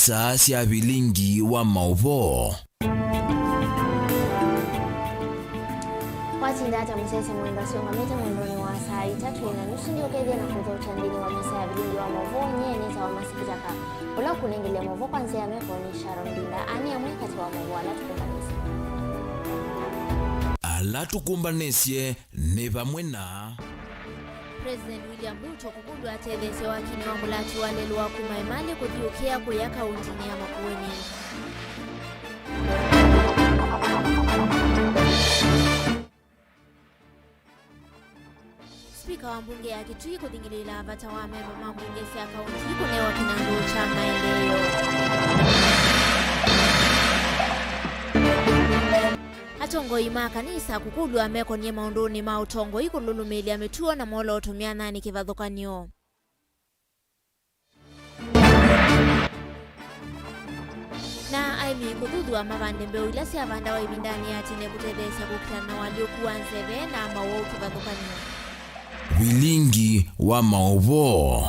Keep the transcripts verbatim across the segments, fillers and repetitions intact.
Saa sya vilingi wa maũvoo. Watinda ata mũsyaĩĩsya mwendwa? Syũngamĩte mwendonĩ wa saa itatũ na nusu, ndyũkethya na kũthokya nthĩnĩ wa mesa ya vilingi wa maũvoo. Nyie nĩtawa Masikitaka. Ũla ũkũnengelea maũvoo kwa nzĩa ya meko nĩ Sharon Ndinda. Aa nĩ amwe katĩ wa maũvoo ala tũkũmbanĩsye. Ala tũkũmbanĩsye nĩ vamwe na President William Ruto kũkũlw'a atetheesye wakinĩ wa mũlati wa lelũ wa kuma Emali kũthi ũkĩa kũya kaũntinĩ ya Makueni. Spika wa mbunge ya Kitui kũthing'ĩlĩĩla vata wa amemba ma mbunge sya kaũnti kũnewa kĩnandũ kya maendeeo. Atongoi ma kanisa kũkũlw'a mekonie maũndũnĩ ma ũtongoi, kũlũlũmĩĩlya mĩtuo na mwolooto myanyanĩ kĩvathũkany'o. Na aĩmi kũthuthw'a mavande mbeũ ila syavandawa ĩvindanĩ ya tene kũtetheesya kũkitana na ũalyũku wa nzeve na mawau kĩvathũkany'o. Vilingi wa maũvoo.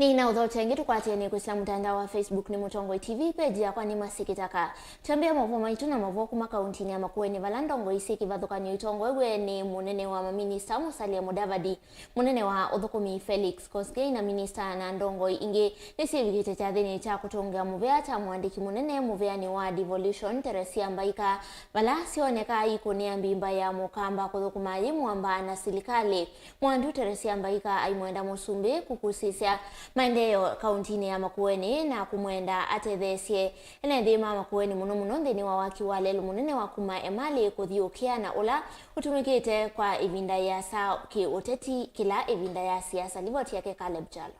Nĩ na ũthokya ĩngĩ tũkwatĩanĩe kwĩsĩla mũtandao wa Facebook nĩ Mũtongoi T V, page yakwa nĩ Masikitaka. Twambĩe maũvoo maitũ na maũvoo kuma kaũntinĩ ya Makueni, vala ndongoi syĩ kĩvathũkany'o itongoew'e nĩ mũnene wa maminista Musalia Mudavadi, mũnene wa ũthũkũmi Felix Koskei na minista na ndongoi ingĩ nĩsyĩvikĩte kyathĩnĩ kya kũtũngĩa mũvea kya mũandĩki mũnene mũveanĩ wa devolution Teresia Mbaika, vala syonekaa ikũnĩa mbimba ya mũkamba kũthũkũma yĩ mũamba na silikalĩ. Mwandu Teresia Mbaika aimwenda mũsumbĩ kũkusĩsya maendeeo kaũntinĩ ya Makueni na kũmwenda atetheesye ene nthĩ ma Makueni, mũno mũno nthĩnĩ wa waki wa lelũ mũnene wa kuma Emali kũthi ũkĩa na ũla ũtũmĩkĩte kwa ĩvinda ĩasa kĩ-ũteti kĩla ĩvinda ya siasa. Livoti yake Caleb Kyalo.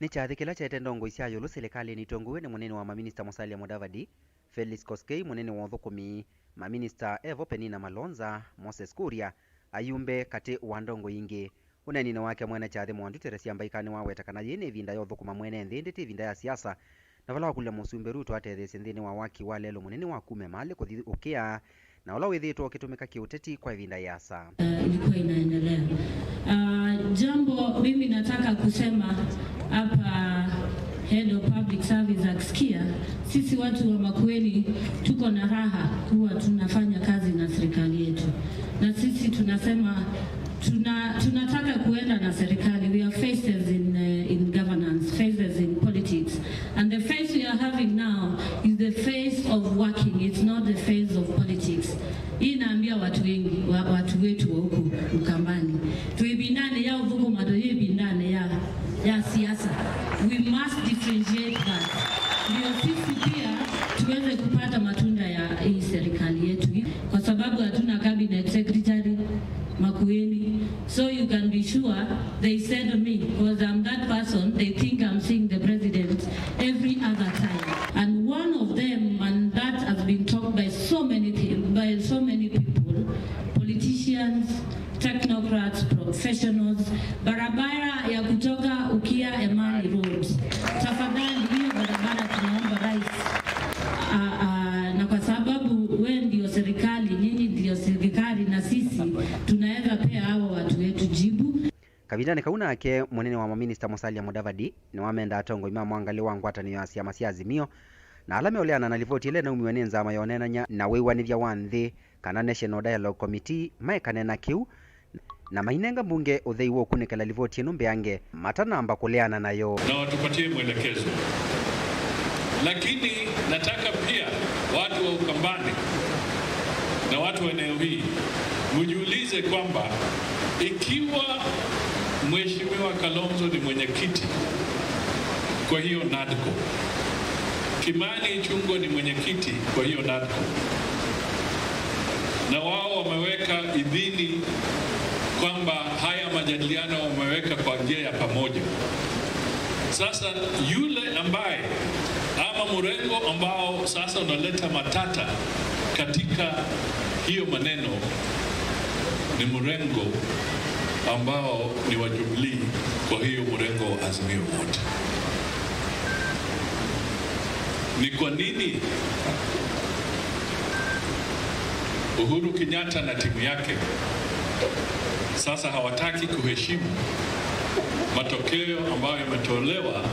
Nĩ kyathĩ kĩla kyaete ndongoi sya ĩũlũ silikalĩnĩ itongoew'e nĩ mũnene wa maminista Musalia Mudavadi, Felix Koskei, mũnene wa ũthũkũmi, maminista evo Penina Malonza, Moses Kuria, ayumbe, katĩ wa ndongoi ingĩ. Ũneeninĩ wake, mwene kyathĩ Mwandu Teresia Mbaika nĩwaweta kana yĩĩ nĩ ĩvinda ya ũthũkũma mwene nthĩ, ĩndĩ ti ĩvinda ya siasa, na vala wakũlya mũsumbĩ Ruto atetheesye nthĩnĩ wa waki wa lelũ mũnene wa kuma Emali kũthi ũkĩa, na ũla wĩthĩĩtwe ũkĩtũmĩka kĩũteti kwa ĩvinda ĩasa. Uh, ilikuwa inaendelea. Uh, jambo mimi nataka kusema hapa, Head of Public Service akisikia, sisi watu wa Makueni tuko na raha kuwa tunafanya kazi na serikali yetu. Na sisi tunasema tuna-, tunataka kuenda na serikali. We are phases in, uh, in governance, phases in politics. And the phase we are having now is the phase of working. It's not the phase of politics. Hii naambia watu wengi, wa-, watu wetu wa huku Ukambani. Twĩ ĩvindanĩ ya ũthũkũma, tũyĩ ĩvindanĩ ya, ya siasa. We must differentiate that. Ndio sisi pia tuweze kupata matunda ya hii serikali yetu. Kwa sababu hatuna cabinet secretary Makueni. So you can be sure they said me, 'cause I'm that person they think I'm seeing the president every other time. And one of them, and that has been talked by so many thi-, by so many people, politicians, technocrats, professionals, barabara ya kutoka Ukia Emali Road. Tafadhali, hiyo barabara tunaomba rais a, a, na kwa sababu we ndio serikali, nyinyi ndio serikali, na sisi tunaweza pea hawa watu wetu jibu. Kavindanĩ kau nake, mũnene wa maminista Musalia Mudavadi nĩwamenda atongoi ma mwangalĩ wa ngwatanĩo ya syama sya Azimio na ala meũleana na livoti ĩla ĩnaumiwe nĩ nzama ya ũneenany'a na wĩw'anĩthya wa nthĩ, kana National Dialogue Committee, maekane na kĩu, na mainenga mbunge ũthei wa ũkunĩkĩla livoti ĩno mbeange matanamba kũleana nayo. Na watupatie mwelekezo. Lakini nataka pia watu wa Ukambani na watu wa eneo hii mjiulize kwamba ikiwa Mheshimiwa Kalonzo ni mwenyekiti kwa hiyo NADCO, Kimani Ichung'wah ni mwenyekiti kwa hiyo NADCO, na wao wameweka idhini kwamba haya majadiliano wameweka kwa njia ya pamoja. Sasa yule ambaye, ama mrengo ambao sasa unaleta matata katika hiyo maneno ni mrengo ambao ni wa Jubilee, kwa hiyo mrengo wa Azimio wote. Ni kwa nini Uhuru Kenyatta na timu yake sasa hawataki kuheshimu matokeo ambayo yametolewa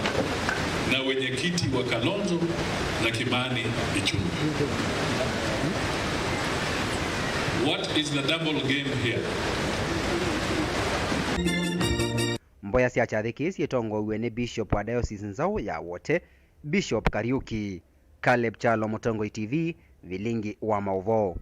na wenyekiti wa Kalonzo na Kimani Ichung'wah. What is the double game here? Mboya sya kyathĩ kĩĩ syĩtongoew'e nĩ Bishop wa Diocese Nzaũ ya Wote, Bishop Kariuki. Caleb Kyalo, Mũtongoi T V, vilingi wa maũvoo.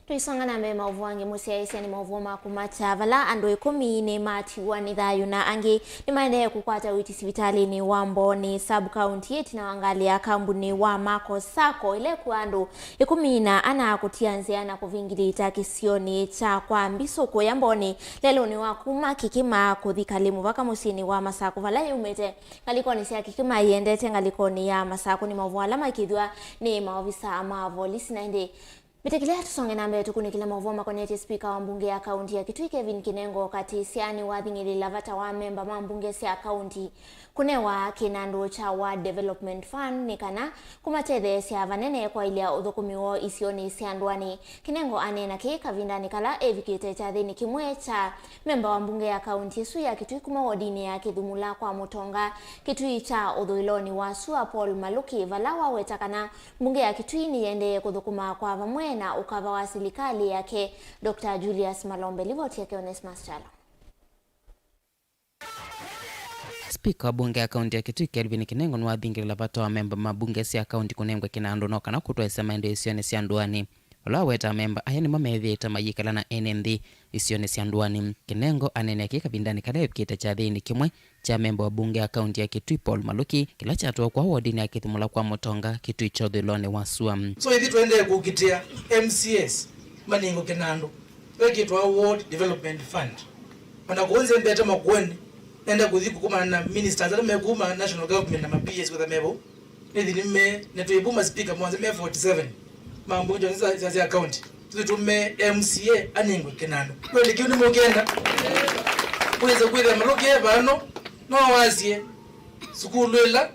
Tũisonga na mbee, maũvoo angĩ mũsyaĩĩsya nĩ maũvoo ma kũmakya, vala andũ ĩkũmi nĩmatiwa nĩ thayũ na angĩ nĩmaendee kũkwata ũiiti sivitalĩnĩ wa Mbooni sub county ĩtina wa ngalĩ ya kambunĩ wa Marcos Sacco ĩla ĩkua andũ ĩkũmi na ana kũtia nzĩa na kũvingilĩta kĩsionĩ kya kwa Mbisu kũya Mbooni lelũnĩ wa kuma Kĩkĩma kũthi Kalĩ mũvaka mũsyĩnĩ wa Masakũ vala yumĩte. Ngalĩkonĩ sya Kĩkĩma yĩendete ngalĩkonĩ ya Masakũ nĩ maũvoo ala maikĩthw'a nĩ maovisa ma volisi. Na ĩndĩ mbĩtĩkĩlya tũsonge na mbee tũkunĩkĩle maũvoo makonetye spika wa mbunge ya kaunti ya Kitui Kevin Kinengo Katisya nĩwathing'ĩlĩla vata wa amemba ma mbunge sya kaunti kũnewa kĩnandũ kya Ward Development Fund nĩ kana kũmatetheesya vanene kwaĩlya ũthũkũmi woo isionĩ sya ndũanĩ. Kinengo aneena kĩĩ kavindanĩ kala evikĩte kyathĩnĩ kĩmwe kya memba wa mbunge ya kaunti ĩsu ya Kitui kuma wodinĩ ya Kĩthumula kwa Mũtonga, Kitui kya ũthũĩlonĩ wa sua Paul Maluki, vala waweta kana mbunge ya Kitui nĩyĩendee kũthũkũma kwa vamwe na ũkava wa silikalĩ yake, Doctor Julius Malombe. Livoti yake Onesmus Kyalo. Spika wa mbunge ya kaunti ya Kitui Kelvin Kinengo nĩwathingĩlĩla vata wa amemba ma mbunge sya kaunti kũnengwa kĩnandũ no kana kũtwaĩsya maendeeo isionĩ sya ndũanĩ, vala waweta amemba aya nĩmo methĩĩtwe mayĩkala na ene nthĩ isionĩ sya ndũanĩ. Kinengo aneenea kĩĩ kavindanĩ kala evikĩte kyathĩnĩ kĩmwe kya memba wa mbunge ya kaunti ya Kitui Paul Maluki kĩla kyatwawa kwa wodinĩ ya Kĩthumula kwa Mũtonga, Kitui kya ũthũĩlonĩ wa sua. So ithyĩ tũendee kũkitĩa M C As manengwe kĩnandũ. Wekĩtwa Ward Development Fund. Ona kũũ nzembete Makueni, nenda kũthi kũkomana na ministers ala mekuma national government na ma P As kwĩtha me vau. Nĩthi nĩme, na twĩ vu ma speaker monthe me forty seven. Mambo njo sya, sya, sya county. Tũthi tũme M C A anengwe kĩnandũ. Kweli kĩu nĩmũkĩenda? Kwĩnza kwĩthĩa Maluki e vano, no wasye sukulu ĩla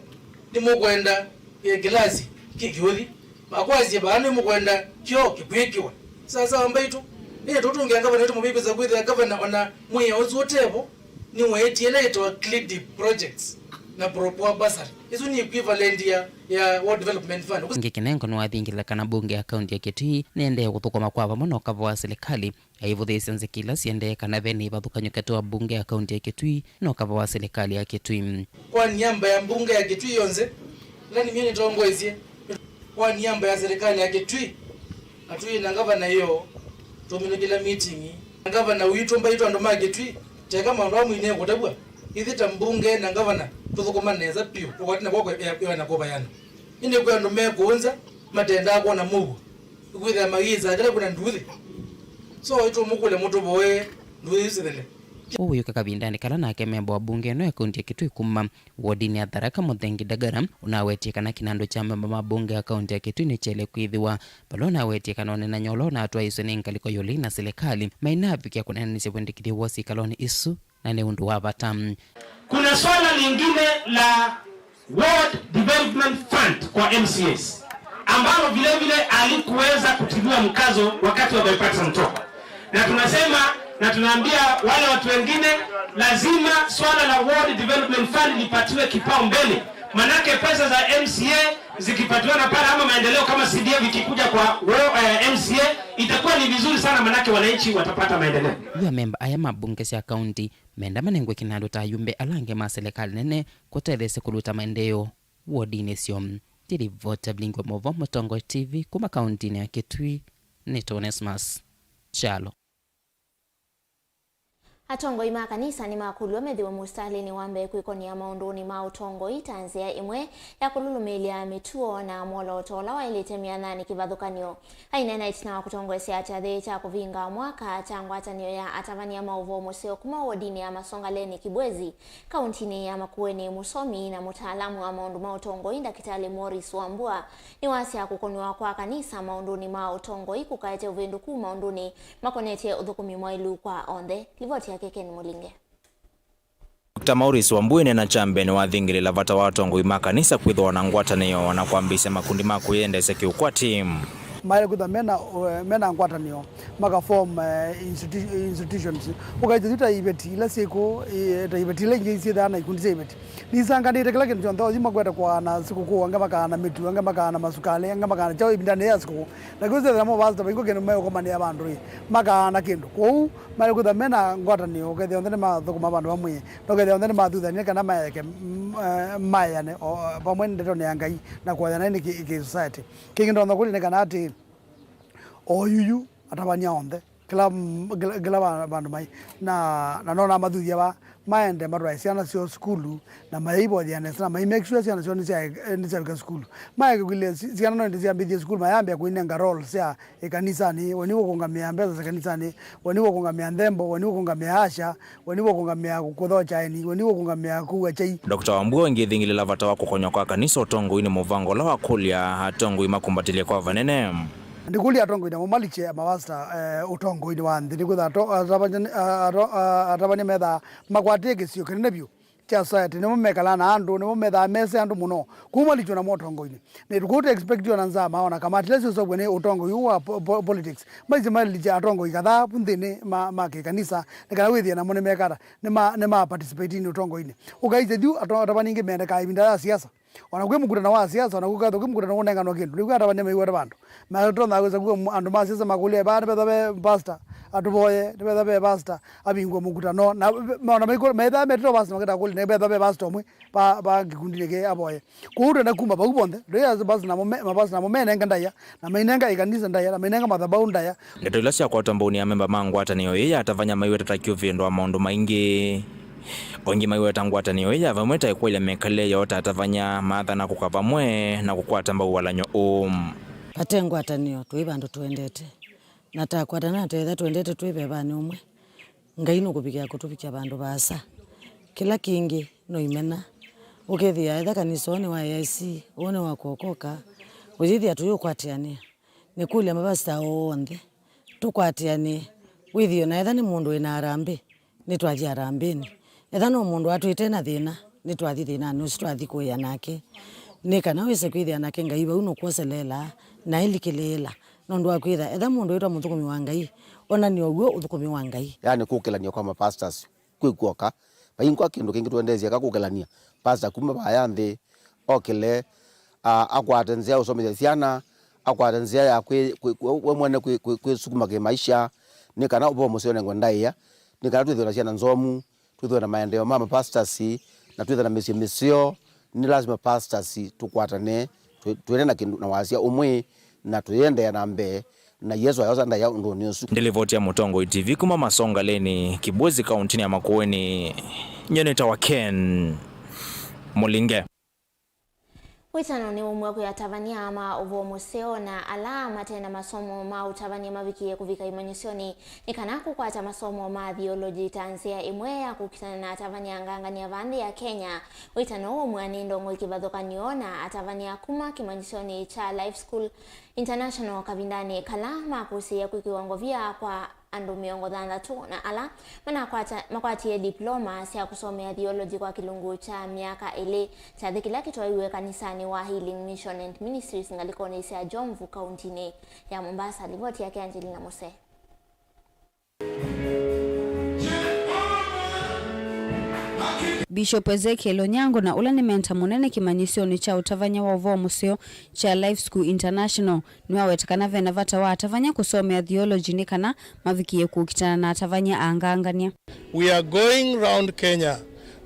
nĩmũkwenda, eh, kĩlasi kĩ kĩũthi. Makwasye vaa nĩmũkwenda kyoo kĩkwĩkĩwa. Sawasawa mbaitũ. Ĩĩ tũtũngĩa ngavana witũ mũvei kwĩsa kwĩthĩa ngavana ona mwĩa ũsu ũtevo nĩweetie ĩla yĩtawa CLIDIP projects na Pro Poor bursary. Ĩsu nĩ equivalent ya, ya Ward Development Fund. Ĩngĩ Kinengo nĩwathingĩlĩla kana mbunge ya kaunti ya Kitui nĩendee kũthũkũma kwa vamwe na ũkava wa silikalĩ. Aivũthĩĩsya nzika ila siendee kana ve na ĩvathũkany'o katĩ wa mbunge ya kaunti ya Kitui na ũkava wa silikalĩ ya Kitui. Kwa niamba ya mbunge ya Kitui yonthe, ĩla nĩmyo nĩtongoesye, kwa niamba ya silikalĩ ya Kitui, atui na ngavana yo, tũminũkĩla meeting. Na ngavana witũ mbaitũ andũ ma Kitui, teka maũndũ amwe inekũtavw'a, ithyĩ ta mbunge na ngavana tũthũkũma nesa piũ, tũkwatane kw'oko ĩana kwa ĩana. Ĩndĩ kwĩ andũ me kũũ nza matendaa kwona mũuo, kwĩthĩa mayĩsaa kĩla kwĩna nduuthĩ. So, ĩtũmũkũlya mũtũvoee nduuthĩ isu sithele. Ũũ wĩũka kavindanĩ kala nake memba wa mbunge ĩno ya kaunti ya Kitui kuma wodinĩ ya Tharaka Mũthengi Dagara ũnawetie kana kĩnandũ kya memba ma mbunge ya kaunti ya Kitui nĩkyaĩle kwĩthĩwa, vala ũnawetie kana ũneenany'a ũla ũnatwaĩĩswe nĩ ngalĩko ya ũlei na silikalĩ mainavikĩa kũneenanĩsya wendekethyo woo sikalonĩ isu. Na nĩ ũndũ wa vata. Kuna swala lingine la Ward Development Fund kwa M C As, ambalo vile vile alikuweza kutiliwa mkazo wakati wa bipartisan talk. Na tunasema, na tunaambia wale watu wengine, lazima swala la Ward Development Fund lipatiwe kipaumbele, manake pesa za M C A zikipatiwana pale ama maendeleo kama C D F ikikuja kwa wo-, eh, M C A, itakuwa ni vizuri sana, manake wananchi watapata maendeleo. Yu amemba aya ma mbunge sya kaunti menda manengwe kĩnandũ ta ayumbe ala angĩ ma silikalĩ nene kũtetheesya kũluta maendeeo wodinĩ syo. Ndilivota Blingi wa Movo, Mũtongoi T V, kuma kauntinĩ ya Kitui, nĩ Onesmus Kyalo. Atongoi ma kanisa nĩmakũlw'a methĩwe mũsitalĩnĩ wa mbee kwĩkonĩa maũndũnĩ ma ũtongoi ta nzĩa ĩmwe ya kũlũlũmĩĩlya mĩtuo na mwolooto ũla waĩlĩte mĩanyanĩ kĩvathũkany'o. Aineena ĩtina wa kũtongoesya kyathĩ kya kũvinga mwaka kya ngwatanĩo ya atavany'a ma ũvoo mũseo kuma wodinĩ ya Masongaleni Kibwezi, kauntinĩ ya Makueni, mũsomi na mũtaalamu wa maũndũ ma ũtongoi, Ndakĩtalĩ Morris Wambua, nĩwasya kũkonyw'a kwa kanisa maũndũnĩ ma ũtongoi kũkaete ũvĩndũku maũndũnĩ makonetye ũthũkũmi mwaĩlu kwa onthe. Livoti yake Ken Mũlinge. Doctor Maurice Wambui nena kyambene wathingĩlĩla vata wa atongoi ma kanisa kwĩthĩwa na ngwatanĩo na kwambĩĩsya makundi ma kwĩyendeesya kĩũkwati. Maĩle kwĩthwa mena, mena ngwatanĩo, maka form, eh, institu-, institutions. Ũkaĩtya yu ta iveti ila syĩ kũũ, i-, ta iveti ila ingĩ syĩthaa na ikundi sya iveti. Nisanganĩte kĩla kĩndũ kyonthe, oyu makwete kũaana sikũkũ, angĩ makaana mĩtu, angĩ makaana masukalĩ, angĩ makaana kyaũ ĩvindanĩ ya sikũkũ. Na kwĩsĩthĩa mo pastor vaingwa kĩndũ meũkomanĩa vandũ ĩ, makaana kĩndũ. Kwoou maĩle kwĩthwa mena ngwatanĩo, ũkethĩa onthe nĩmathũkũma vandũ vamwe, na ũkethĩa onthe nĩmathuthanie kana maeke, mm, eh, maĩane o, vamwe ndetonĩ ya Ngai na kũathana nĩ kĩ, kĩ society. Kĩngĩ ndonya kũlya nĩ kana atĩ, o yuyu atavany'a onthe, kĩla, kĩla, kĩla va-, vandũ mai, na, na nona mathuthya va, maende matwae syana syoo sukulu, na mayaivothea nesa, na mai make sure syana syoo nĩsya-, nĩsyavika sukulu. Maeke kwĩlĩ si-, syana no ĩndĩ syambĩthie sukulu, mayambĩa kũinenga role sya ĩkanisanĩ, we nĩwe ũkũngamĩa mbesa sya ĩkanisanĩ, we nĩwe ũkũngamĩa nthembo, we nĩwe ũkũngamĩa asha, we nĩwe ũkũngamĩa kũthokya aeni, we nĩwe ũkũngamĩa kũua kyai. Doctor Wambua ĩngĩ ĩthingĩlĩla vata wa kũkonywa kwa kanisa ũtongoinĩ mũvango ũla wa kũlya atongoi makumbatĩlye kwa vanene. Ndikũlya atongoi namo malikye mavasta, eh, ũtongoinĩ wa nthĩ, nĩkwĩtha ato-, atavany'a, a-, ato-, a-, atavany'a methaa makwatĩe kĩsio kĩnene vyũ kya society, nĩmo mekalaa na andũ, nĩmo methaa mese andũ mũno. Kwoou malikywa namo ũtongoinĩ. Nĩ kũu tũ expect ona nzama, ona kamati ila syosovw'e nĩ ũtongoi ũũ wa po-, po-, politics. Maisye malikye atongoi kadhaa vu nthĩnĩ ma, ma kĩkanisa, nĩ kana wĩthĩe namo nĩmekata, nĩma, nĩma participate-inĩ ũtongoinĩ. Ũkaisye yu ato-, atavany'a aingĩ mendekaa ĩvinda ya siasa. Ona kwĩ mũkutano wa siasa, ona kwĩ kwĩ mũkutano ũnenganwa kĩndũ, nĩkwĩ atavany'a maiwete vandũ. Matonya kwĩsa kuo andũ ma siasa makũlya vaa nĩvethwa ve pastor, atũvoye, nĩvethwa ve pastor, avingũe mũkutano. Na ve-, ona maikũ-, maithaa metĩtwe pastor, makĩta kũlya nĩvethwa ve pastor ũmwe va, va kĩkundinĩ kĩ avoye. Kwoou twenda kuma vau vonthe, ndũĩ pastor namo me-, mapastor namo menenge ndaĩa, na mainenga ĩkanisa ndaĩa, na mainenga mathabau ndaĩa. Ndeto ila syakwatwa mbaunĩ ya amemba ma ngwatanĩo ĩĩ ya atavany'a maiweta ta kĩũvĩndũ wa maũndũ maingĩ. O ĩngĩ maiweta ngwatanĩo ĩĩ ya vamwe ta ĩkwaĩlya mĩkalĩle yoo ta atavany'a maathana kũka vamwe na kũkwata mbau walany'o ũũ. Vate ngwatanĩo, tũi vandũ tũendete. Na takwatana na tetha twendete twĩ vevanĩ ũmwe, Ngai nũkũvikĩa kũtũvikya vandũ vaasa. Kĩla kĩngĩ no imena. Ũkethĩa etha kanisa ũũ nĩ wa A I C, ũũ nĩ wa kuokoka, ũyĩthĩa tũyũkwatĩanĩa. Nĩkũlya mavasita onthe tũkwatĩanĩe. Wĩthĩe ona etha nĩ mũndũ wĩ na harambee, nĩtwathi harambeenĩ. Etha no mũndũ watwĩte na thĩna, nĩtwathi thĩnanĩ ũsu twathi kũĩa nake. Nĩ kana wĩse kwĩthĩa nake Ngai vau nũkwoseleelaa na ailikĩlĩĩla. Nũndũ wa kwĩtha, etha mũndũ wĩtwa mũthũkũmi wa Ngai, onany'a ũw'o ũthũkũmi wa Ngai. Yaani kũkĩlany'a kwa mapastors kwĩ kw'oka. Vaingwa kĩndũ kĩngĩ tũendeesye eka kũkĩlany'a. Pastor kuma vaya nthĩ, okĩle, a, akwate nzĩa ya ũsomethya syana, akwate nzĩa ya kwĩ, kwĩ, kwĩ, we mwene kwĩ, kwĩ, kwĩsukuma kĩmaisha, nĩ kana ũvoo mũseo ũnengwe ndaĩa, nĩ kana twĩthĩwe na syana nzomu, twĩthĩwe na maendeeo ma mapastors, na twĩthĩwe na mĩsyĩ mĩseo. Nĩ lasima pastors tũkwatane, twĩ-, twĩne na kĩndũ na wasya ũmwe, na tũyĩendeea na mbee, na Yesũ ayosa ndaĩa ũndũnĩ ũsu. Nĩ livoti ya Mũtongoi T V kuma Masongaleni, Kibwezi, kauntinĩ ya Makueni, nyie nĩtawa Ken Mũlinge. Wĩtano nĩ ũmwe kwĩ atavany'a ma ũvoo mũseo na ala mate na masomo ma ũtavany'a mavikie kũvika imanyĩsyonĩ nĩ kana kũkwata masomo ma theology ta nzĩa ĩmwe ya kũkitana na atavany'a angangany'a va nthĩ ya Kenya. Wĩtano ũmwe nĩ ndongoi kĩvathũkany'o na atavany'a kuma kĩmanyĩsyonĩ kya Life School International kavindanĩ kala makũsĩĩa kwĩkĩwa ngovia kwa andũ mĩongo thanthatũ na ala manakwata-, makwatie diploma sya kũsomea theology kwa kĩlungu kya myaka ĩlĩ. Kyathĩ kĩla kĩtwaiwe kanisanĩ wa Healing Mission and Ministries ngalĩkonĩ sya Jomvu, kauntinĩ ya Mombasa. Livoti yake Angelina Mose. Bishop Ezekiel Onyango, na ũla nĩ menta mũnene kĩmanyĩsyonĩ kya ũtavany'a wa ũvoo mũseo kya Life School International, nĩwaweta kana ve na vata wa atavany'a kũsomea theology nĩ kana mavikĩe kũkitana na atavany'a angangany'a. We are going round Kenya.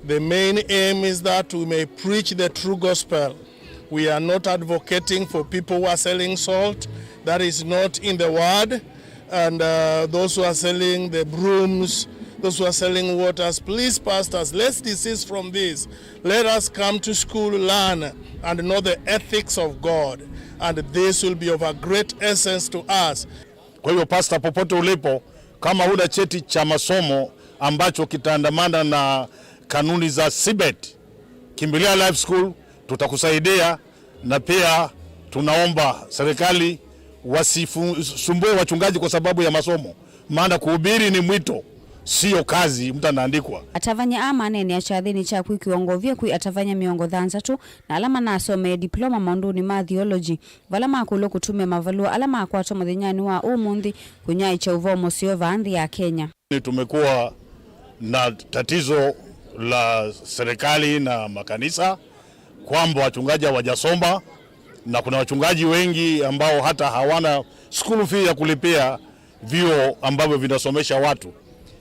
The main aim is that we may preach the true gospel. We are not advocating for people who are selling salt. That is not in the word. And, uh, those who are selling the brooms, those who are selling waters, please, pastors, let's desist from this. Let us come to school, learn, and know the ethics of God. And this will be of a great essence to us. Kwa hivyo, pastor, popote ulipo, kama huna cheti cha masomo ambacho kitaandamana na kanuni za CBET, kimbilia Life School, tutakusaidia. Na pia tunaomba serikali wasisumbue wachungaji kwa sababu ya masomo, maana kuhubiri ni mwito, Sio kazi mtu anaandikwa. Atavany'a aa maneenea kyathĩnĩ kya kwĩkĩwa ngovia kwĩ atavany'a mĩongo thanthatũ na ala manasomee diploma maũndũnĩ ma theology, vala makũlwa kũtũmĩa mavalũa ala makwatwa mũthenyanĩ wa ũmũnthĩ kũnyaĩĩkya ũvoo mũseo vaa nthĩ ya Kenya. Tumekuwa na tatizo la serikali na makanisa kwamba wachungaji hawajasoma, na kuna wachungaji wengi ambao hata hawana school fee ya kulipia vyuo ambavyo vinasomesha watu.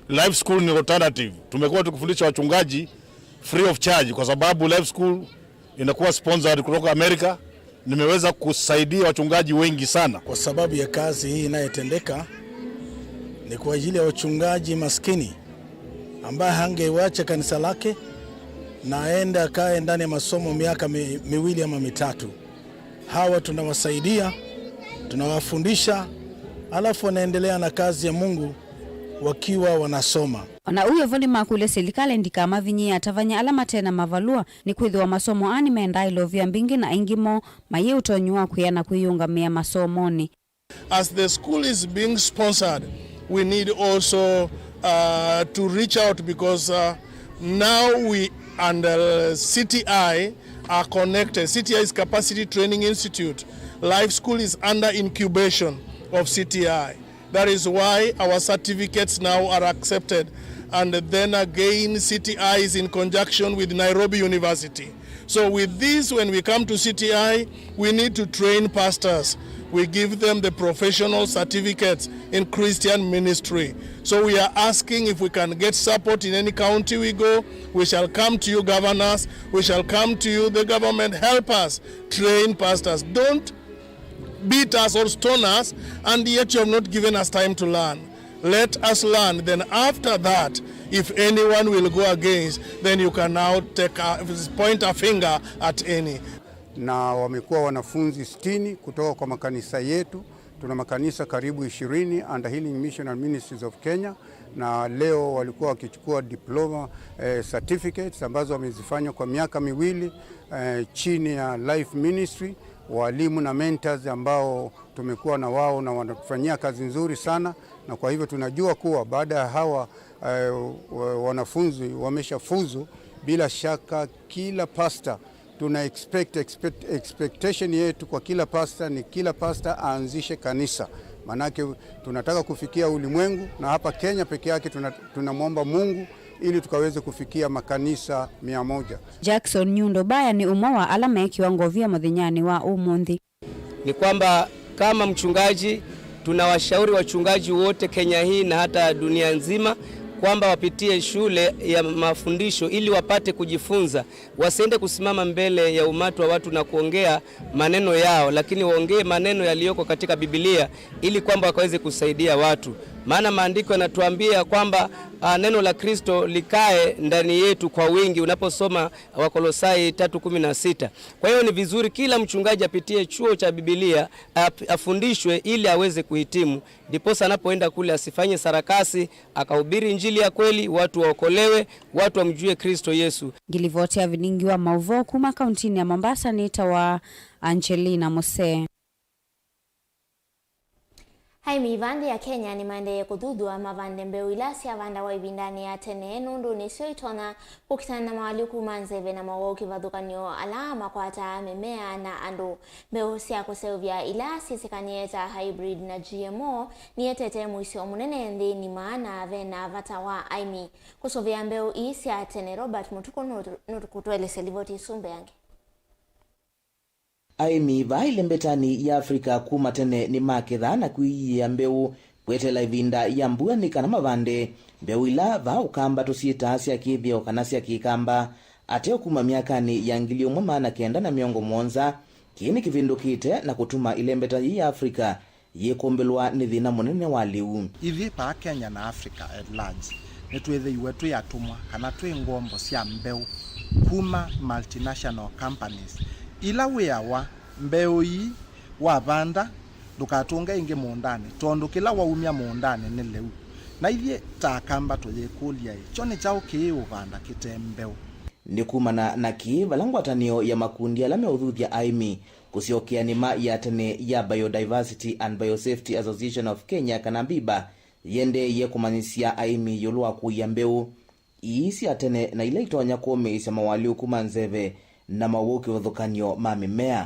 Life School ni alternative. Tumekuwa tukifundisha wachungaji free of charge kwa sababu Life School inakuwa sponsored kutoka Amerika. Nimeweza kusaidia wachungaji wengi sana. Kwa sababu ya kazi hii inayotendeka, ni kwa ajili ya wachungaji maskini ambaye hangeiwacha kanisa lake na aende akae ndani ya masomo miaka mi-, miwili ama mitatu. Hawa tunawasaidia, tunawafundisha, alafu wanaendelea na kazi ya Mungu wakiwa wanasoma. O na ũu vo nĩmakũlya silikalĩ ndikamavinyĩe atavany'a ala mate na mavalũa, nĩkwĩthĩwa masomo aa nĩmendaa ilovia mbingĩ na aingĩ moo mayĩ ũtonyi wa kwĩa na kwĩyũngamĩa masomonĩ. As the school is being sponsored, we need also, uh, to reach out because, uh, now we and, uh, C T I are connected. C T I is Capacity Training Institute. Life School is under incubation of C T I. That is why our certificates now are accepted. And then again, C T I is in conjunction with Nairobi University. So with this, when we come to C T I, we need to train pastors. We give them the professional certificates in Christian ministry. So we are asking if we can get support in any county we go. We shall come to you, governors. We shall come to you, the government. Help us train pastors. Don't beat us or stone us, and yet you have not given us time to learn. Let us learn. Then after that, if anyone will go against, then you can now take a, point a finger at any. Na wamekuwa wanafunzi sitini kutoka kwa makanisa yetu. Tuna makanisa karibu ishirini under Healing Mission and Ministries of Kenya, na leo walikuwa wakichukua diploma, eh, certificates ambazo wamezifanya kwa miaka miwili, eh, chini ya Life Ministry, walimu na mentors ambao tumekuwa na wao na wanatufanyia kazi nzuri sana, na kwa hivyo tunajua kuwa baada ya hawa, eh, wa-, wanafunzi wameshafuzu, bila shaka kila pastor tuna expect, expect, expectation yetu kwa kila pastor ni kila pastor aanzishe kanisa, maanake tunataka kufikia ulimwengu, na hapa Kenya peke yake tuna-, tunamwomba Mungu ili tukaweze kufikia makanisa mia moja. Jackson Nyundo Baya nĩ ũmwe wa ala meekĩwa ngovia mũthenyanĩ wa ũmũnthĩ. Ni kwamba kama mchungaji, tunawashauri wachungaji wote Kenya hii na hata dunia nzima kwamba wapitie shule ya mafundisho ili wapate kujifunza, wasiende kusimama mbele ya umati wa watu na kuongea maneno yao, lakini waongee maneno yaliyoko katika Biblia ili kwamba wakaweze kusaidia watu. Maana maandiko yanatuambia kwamba, ah, neno la Kristo likae ndani yetu kwa wingi, unaposoma Wakolosai tatu kumi na sita. Kwa hiyo ni vizuri kila mchungaji apitie chuo cha Biblia, ap-, afundishwe ili aweze kuhitimu, ndiposa anapoenda kule asifanye sarakasi, akahubiri injili ya kweli, watu waokolewe, watu wamjue Kristo Yesu. Ngilivoti ya vilingi wa mauvoo kuma kauntinĩ ya Mombasa nĩtawa Angelina Mose. Aĩmi va nthĩ ya Kenya nĩmaendee kũthuthw'a mavande mbeũ ila syavandawa ĩvindanĩ ya tene nũndũ nĩsyo itonya kũkitana na mawalyũku ma nzeve na mowau kĩvathũkany'o ala makwataa mĩmea na andũ. Mbeũ sya kũseũvya ila syĩsĩkanĩe ta hybrid na G M O nietete mũisyo mũnene nthĩnĩ, maana ve na vata wa aĩmi kũsũvĩa mbeũ ii sya tene. Robert Mũtukũ nũtũ-, nũkũtũelesya livoti ĩsu mbeange. Aĩmi vaa ĩlembetanĩ ya Africa kuma tene nĩmakethaa na kwĩyiĩa mbeũ kweteela ĩvinda ya mbua nĩ kana mavande mbeũ ila vaa Ũkamba tũsyĩtaa sya kĩthĩo kana sya Kĩkamba. Ateo kuma myakanĩ ya ngili ũmwe maana kenda na mĩongo mũonza, kĩĩ nĩkĩvĩndũkĩte na kũtuma ĩlembeta yĩĩ ya Africa yĩkũmbĩlwa nĩ thĩna mũnene wa lĩu. Ithyĩ vaa Kenya na Africa at large, nĩtwĩthĩiwe twĩ atũmwa kana twĩ ngombo sya mbeũ kuma multinational companies ila wĩawa mbeũ ii wavanda, ndũkatũnge ĩngĩ mũũndanĩ, tondũ kĩla waumya mũũndanĩ nĩ lĩu. Na ithyĩ ta Akamba tũyĩkũlya-ĩ, kyo nĩ kyaũ kĩĩ ũvanda kĩte mbeũ? Nĩ kumana na kĩĩ, vala ngwatanĩo ya makundi ala meũthuthya aĩmi kũsyokea nĩma ya tene ya Biodiversity and Biosafety Association of Kenya, kana BIBA, Yĩendeeie kũmanyĩsya aĩmi ĩũlũ wa kũia mbeũ ii sya tene na ila itonya kũũmĩĩsya moalyũku ma nzeve na mawau kĩvathũkany'o ma mĩmea.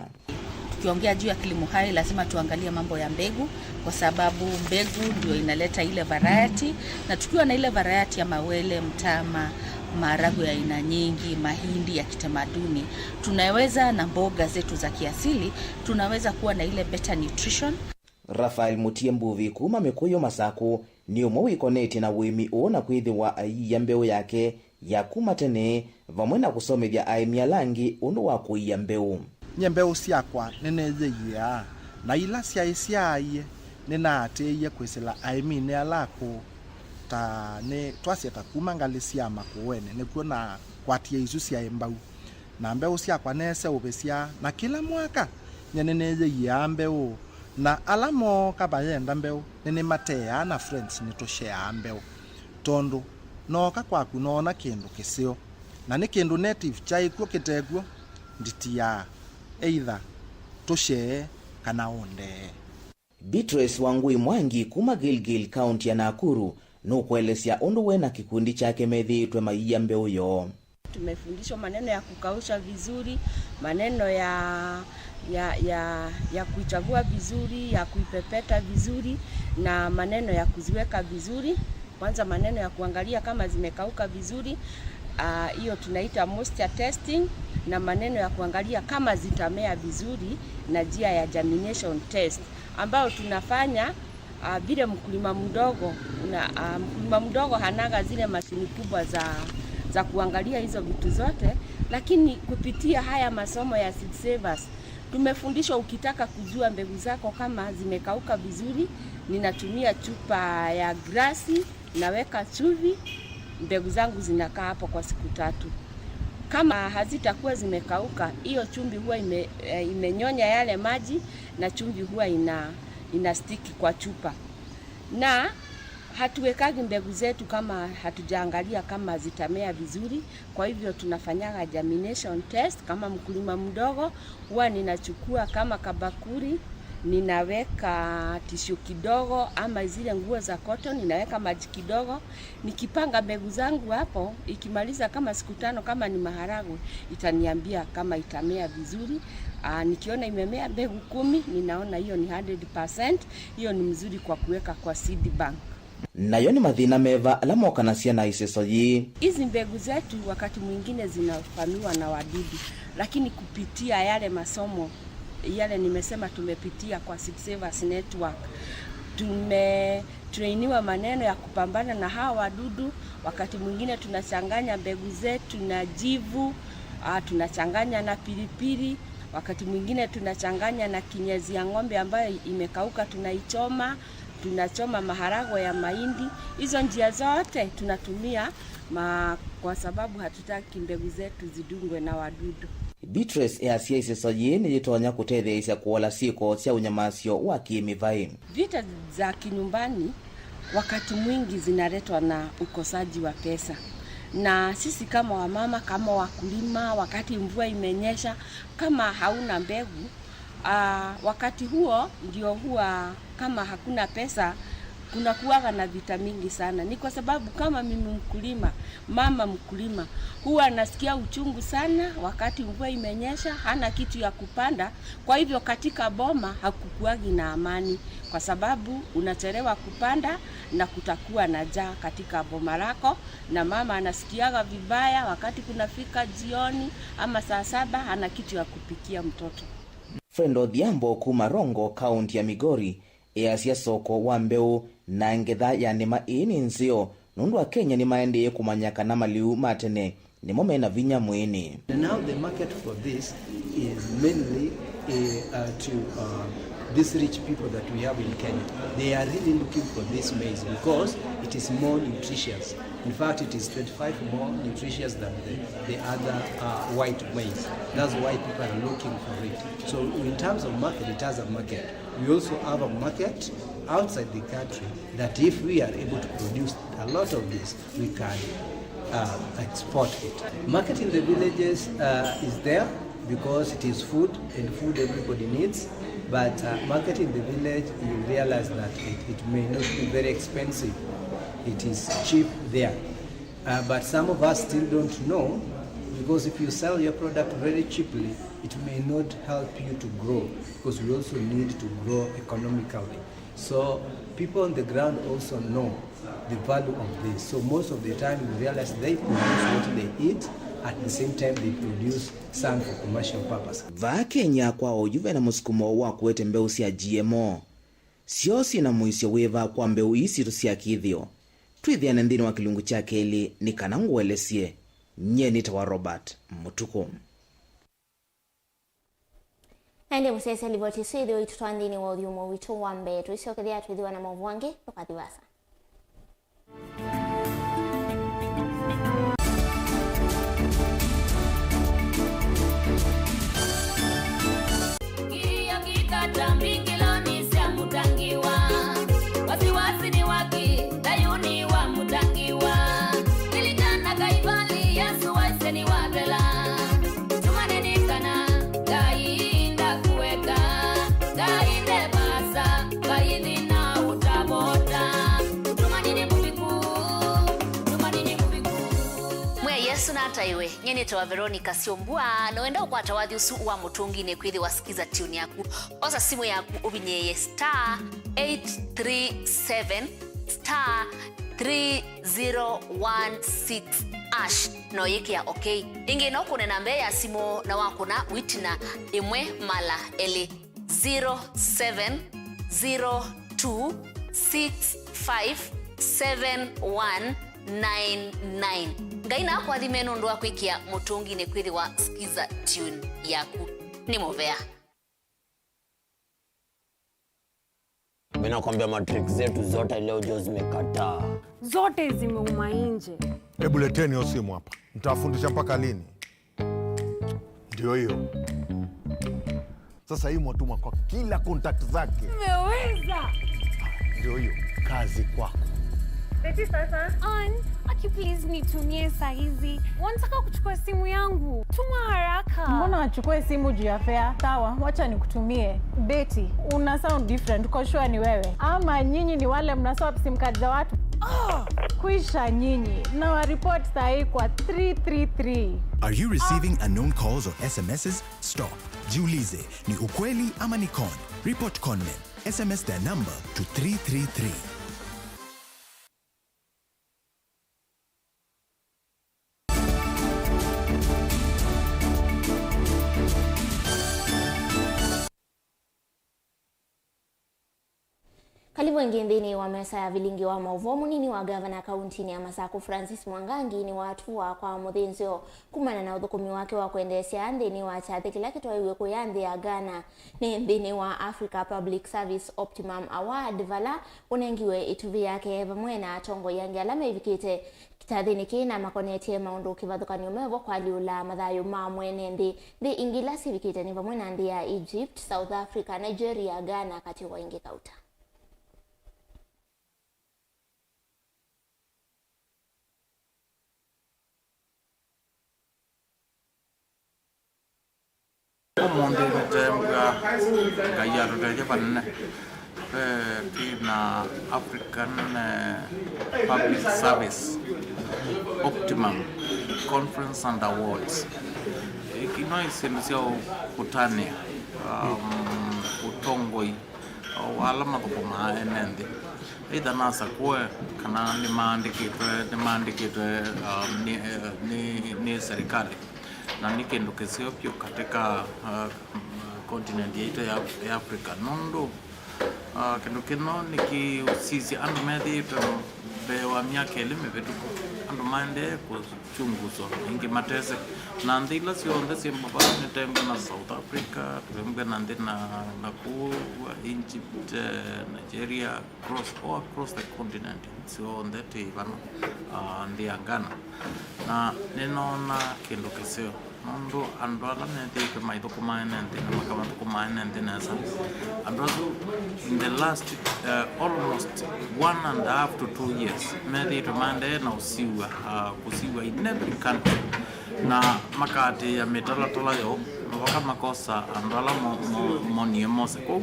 Tukiongea juu ya kilimo hai, lazima tuangalie mambo ya mbegu, kwa sababu mbegu ndio inaleta ile variety, na tukiwa na ile variety ya mawele, mtama, maharagwe ya aina nyingi, mahindi ya kitamaduni, tunaweza na mboga zetu za kiasili, tunaweza kuwa na ile better nutrition. Raphael Mutie Mbuvi kuma Mikuyu Masaku nĩ ũmwe wĩkonetye na ũĩmi ũũ na kwĩthĩwa aiia mbeũ yake ya kuma tene, vamwe na kũsomethya aĩmi ala angĩ ũndũ wa kũia mbeũ. Nyie mbeũ syakwa nĩnĩyĩiaa, na ila syaĩ syaaie nĩnaatĩĩie kwĩsĩla aĩminĩ ala akũũ, ta nĩ twasye ta kuma ngalĩ sya Makũũenĩ, nĩkw'o nakwatie isu syaĩ mbau. Na mbeũ syakwa neseũvĩsya, na kĩla mwaka nyie nĩnĩyĩiaa mbeũ, na ala mooka mayenda mbeũ nĩnĩmateaa na friends nĩtũsheaa mbeũ, tondũ nooka kwaku noona kĩndũ kĩseo, na nĩ kĩndũ native kyaĩ kw'o kĩte kw'o, nditiaa, either tũshee kana ũndee. Beatrice Wangui Mwangi kuma Gilgil, kaunti ya Nakuru, nũkũelesya ũndũ we na kĩkundi kyake methĩĩtwe maiia mbeũ yoo. Tumefundishwa maneno ya kukausha vizuri, maneno ya, ya, ya, ya kuichagua vizuri, ya kuipepeta vizuri, na maneno ya kuziweka vizuri. Kwanza, maneno ya kuangalia kama zimekauka vizuri, ah, hiyo tunaita moisture testing, na maneno ya kuangalia kama zitamea vizuri na njia ya germination test, ambayo tunafanya, ah, vile mkulima mdogo una-, ah, mkulima mdogo hanaga zile mashini kubwa za, za kuangalia hizo vitu zote, lakini kupitia haya masomo ya Seed Savers, tumefundishwa, ukitaka kujua mbegu zako kama zimekauka vizuri, ninatumia chupa ya glasi, naweka chumvi, mbegu zangu zinakaa hapo kwa siku tatu. Kama hazitakuwa zimekauka, hiyo chumvi huwa ime-, eh, imenyonya yale maji, na chumvi huwa ina, ina stick kwa chupa. Na hatuwekagi mbegu zetu kama hatujaangalia kama zitamea vizuri. Kwa hivyo tunafanyaga germination test. Kama mkulima mdogo, huwa ninachukua kama kabakuri, ninaweka tissue kidogo ama zile nguo za cotton, ninaweka maji kidogo. Nikipanga mbegu zangu hapo, ikimaliza kama siku tano, kama ni maharagwe, itaniambia kama itamea vizuri. Aa, nikiona imemea mbegu kumi, ninaona hiyo ni hundred percent, hiyo ni mzuri kwa kuweka kwa seed bank. Nayo nĩ mathĩna meva ala mokanasya na ĩseso yĩĩ? Hizi mbegu zetu wakati mwingine zinavamiwa na wadudu, lakini kupitia yale masomo yale nimesema tumepitia kwa Seed Savers Network, tumetrainiwa maneno ya kupambana na hawa wadudu. Wakati mwingine tunachanganya mbegu zetu na jivu, ah, tunachanganya na pilipili, wakati mwingine tunachanganya na kinyesi ya ng'ombe ambayo imekauka, tunaichoma. Tunachoma maharagwe ya mahindi. Hizo njia zote tunatumia ma-, kwa sababu hatutaki mbegu zetu zidungwe na wadudu. Beatrice easya ĩseso yĩĩ nĩyĩtonya kũtetheesya kũola syĩko sya ũnyamasyo wa kĩmĩvaĩ. Vita za kinyumbani wakati mwingi zinaletwa na ukosaji wa pesa. Na sisi kama wamama, kama wakulima, wakati mvua imenyesha, kama hauna mbegu, ah, wakati huo ndio huwa kama hakuna pesa, kuna kuwaga na vita mingi sana. Ni kwa sababu kama mimi mkulima, mama mkulima, huwa nasikia uchungu sana wakati mvua imenyesha, hana kitu ya kupanda. Kwa hivyo katika boma hakukuwagi na amani, kwa sababu unachelewa kupanda na kutakuwa na njaa katika boma lako, na mama anasikiaga vibaya wakati kunafika jioni ama saa saba, hana kitu ya kupikia mtoto. Fred Odhiambo kuma Rongo, kaunti ya Migori, easya soko wa mbeũ na ngetha ya nĩma ĩĩ nĩ nzeo, nũndũ Akenya nĩmaendee kũmanya kana maliu ma tene nĩmo mena vinya mwĩĩnĩ. And now the market for this is mainly, eh, uh, to, uh, these rich people that we have in Kenya. They are really looking for this maize because it is more nutritious. In fact, it is twenty-five more nutritious than the, the other, uh, white maize. That's why people are looking for it. So in terms of market, it has a market. We also have a market outside the country that if we are able to produce a lot of this, we can, uh, export it. Market in the villages, uh, is there because it is food, and food everybody needs. But uh, market in the village, you realize that it, it may not be very expensive. It is cheap there. Uh, but some of us still don't know, because if you sell your product very cheaply, it may not help you to grow, because we also need to grow economically. So people on the ground also know the value of this. So most of the time you realize they produce what they eat, at the same time they produce some for commercial purpose. Vaa Kenya kwa oyu vena mũsukumo wa kũete mbeũ sya G M O. Syo syĩ na mũisyo wĩva kwa mbeũ ii sitũ sya kĩthĩo? Twĩthĩane nthĩnĩ wa kĩlungu kya kelĩ nĩ kana ngũelesye. Nyie nĩtawa Robert Mũtukũ. Na ĩndĩ mũsyaĩĩsya, livoti ĩsu yĩthĩwa ĩitũtwaa nthĩnĩ wa ũthyũmũo witũ wa mbee. Tũisyokethya twĩthĩwa na maũvoo angĩ, ndũkathi vaasa. Ngiri ya kikata mbingiloni sya Mũtangiwa. Wasiwasi ni waki, thayuni wa Mũtangiwa. Lilikana Kaivali, Yesu waisye nĩwathela. Tumanini kana Ngai ndakueka, Ngai ndevasa, Ngai thina utavota. Tumanini mũviku, tumanini mũviku. Mwĩa Yesu nataiwe. Nyie nĩtawa Veronica Syombua, na wenda ũkwata wathi ũsu wa Mũtũnginĩ kwĩthĩwa Skiza Tune yaku, osa simũ yaku ũvinyĩĩe star eight three seven star three zero one six hash, na ũyĩkĩa okay. Ĩngĩ no kũne namba ya simũ na wakũna wĩtina ĩmwe mala elĩ. Zero seven zero two six five seven one nine nine. Ngai nakũathime nũndũ wa kwĩkĩa Mũtũnginĩ kwĩthĩwa Skiza Tune yaku. Nĩ mũvea. Mimi nakwambia matricks zetu zote leo jo zimekataa. Zote zimeuma nje. Hebu leteni hiyo simu hapa. Nitawafundisha mpaka lini? Ndio hiyo. Sasa hii mwatuma kwa kila contact zake. Umeweza. Ndio hiyo. Kazi kwako. Eti sasa. On, aki please nitumie saa hizi. Wanataka kuchukua simu yangu. Tuma haraka. Mbona wachukue simu juu ya fare? Sawa, wacha nikutumie. Betty, una sound different. Uko sure ni wewe? Ama nyinyi ni wale mna swap sim card za watu? Ah! Kwisha nyinyi. Na wa report saa hii kwa three three three. Are you receiving unknown calls or S M Ss? Stop. Jiulize, ni ukweli ama ni con? Report conmen. S M S their number to three three three. Kalivu ĩngĩ nthĩnĩ wa mesa ya vilingi wa maũvoo. Mũnini wa ngavana kauntinĩ ya Masakũ, Francis Mwangangi, nĩwatũa kwa mũthĩnzĩo kumana na ũthũkũmi wake wa kwendeesya nthĩnĩ wa kyathĩ kĩla kĩtwaĩwe kũya nthĩ ya Ghana nĩ nthĩnĩ wa Africa Public Service Optimum Award, vala ũnengiwe ĩtuvi yake vamwe na atongoi angĩ ala mevikĩte kyathĩnĩ kĩĩ na makonetye maũndũ kĩvathũkany'o mevo kwalyũla mathayũ ma mwene nthĩ. Nthĩ ingĩ ila syĩvikĩte nĩ vamwe na nthĩ ya Egypt, South Africa, Nigeria, Ghana, katĩ wa ingĩ kauta. Ũmũnthĩ nĩtembwa Ngai atũtethye vanene. Eh, twĩ na African, eh, Public Service Optimum Conference and Awards. Ino nĩ syĩndũ sya ũkũtanĩa, um, ũtongoi wa ala mathũkũmaa ene nthĩ, either nasakũe kana nĩmaandĩkĩtwe, nĩmaandĩkĩtwe, um, nĩ, eh, nĩ, nĩ serikali. Na nĩ kĩndũ kĩseo vyũ katika, uh, continent yaitũ ya, ya Africa, nũndũ, uh, kĩndũ kĩno nĩkĩũsisya andũ methĩĩtwe mbee wa myaka ĩlĩ mĩvĩtũku, andũ maendee kũkyunguswa, ĩngĩ matese. Na nthĩ ila syonthe syĩ mbava, nĩtembwe na South Africa, tũembwe na nthĩ na, na kũu Egypt, eh, Nigeria, across, all across the continent, syonthe twĩ vano, ah, nthĩ ya Ghana. Na nĩnoona kĩndũ kĩseo, nũndũ andũ ala methĩĩtwe maithũkũma ene nthĩ na makamathũkũma ene nthĩ nesa, andũ asu in the last, eh, almost one and a half to two years methĩĩtwe maendee na ũsiw'a, ah, kũsiw'a in every country, na makaatĩĩa mĩtalatala yoo. Mavoka makosa andũ ala mo- mo- monie mose kũu.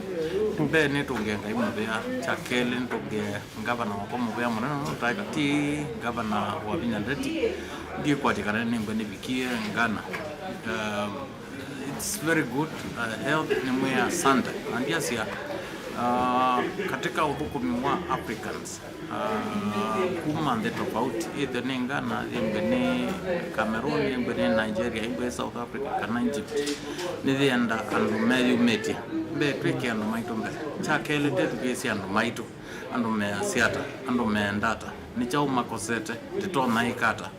Mbee nĩtũngĩe Ngai mũvea, kya kelĩ nĩtũngĩe ngavana wakwa mũvea mũnene ũla ũtaĩka ti ngavana Wavinya Ndeti. Ndikwatya kana nĩngwe nĩvikie Ghana. Um, it's very good. Uh, health nĩ mwĩa asante. Na ndiasya, uh, katika ũthũkũmi wa Africans, uh, kuma nthĩ tofauti, ĩthwe nĩ Ghana, ĩngwe nĩ Cameroon, ĩngwe nĩ Nigeria, ĩngwe nĩ South Africa, kana Egypt, nĩyĩenda andũ meyumĩtye. Mbee twĩke andũ maitũ mbee. Kya kelĩ, tetũkĩĩsye andũ maitũ, andũ measya ata, andũ meenda ata, nĩ kyaũ makosete, tũtonya ĩka ata.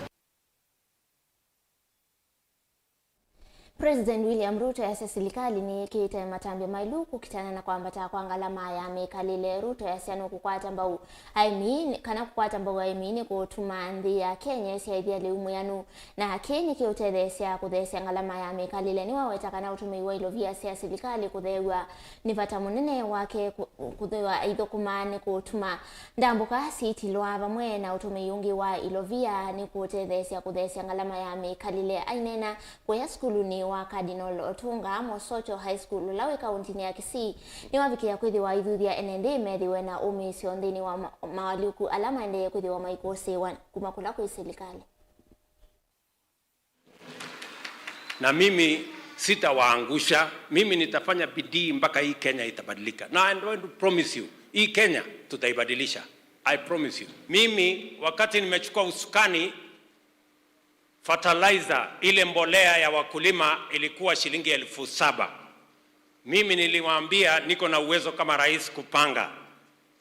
President William Ruto easya silikalĩ nĩyĩkĩĩte matambya maĩlu kũkitana na kwambata kwa ngalama ya mĩkalĩle. Ruto easya nũkũkwata mbau aĩmi, kana kũkwata mbau aĩmi nĩ kũtuma nthĩ ya Kenya ĩsyaĩthya lĩu mwĩanu, na kĩĩ nĩkĩũtetheesya kũtheesya ngalama ya mĩkalĩle. Nĩwaweta kana ũtũmĩi wa ilovia sya silikalĩ kũtheew'a nĩ vata mũnene wake kũ- kũthĩwa aithũkũma nĩ kũtuma ndambũka siitilwa vamwe na ũtũmĩi ũngĩ wa ilovia nĩ kũtetheesya kũtheesya ngalama ya mĩkalĩle. Aineena kũya sukulunĩ wa Cardinal Otunga Mosocho High School, ũla wĩ kaũntinĩ ya Kisii, nĩwavikĩa kwĩthĩwa aithuthya ene nthĩ methĩwe na ũmĩĩsyo nthĩnĩ wa ma- mawalyũku ala maendee kwĩthĩwa maikũsĩĩwa kuma kũla kwĩ silikalĩ. Na mimi sitawaangusha. Mimi nitafanya bidii mpaka hii Kenya itabadilika. Na I want to promise you, hii Kenya tutaibadilisha. I promise you. Mimi wakati nimechukua usukani, fertilizer, ile mbolea ya wakulima ilikuwa shilingi elfu saba. Mimi niliwaambia niko na uwezo kama rais kupanga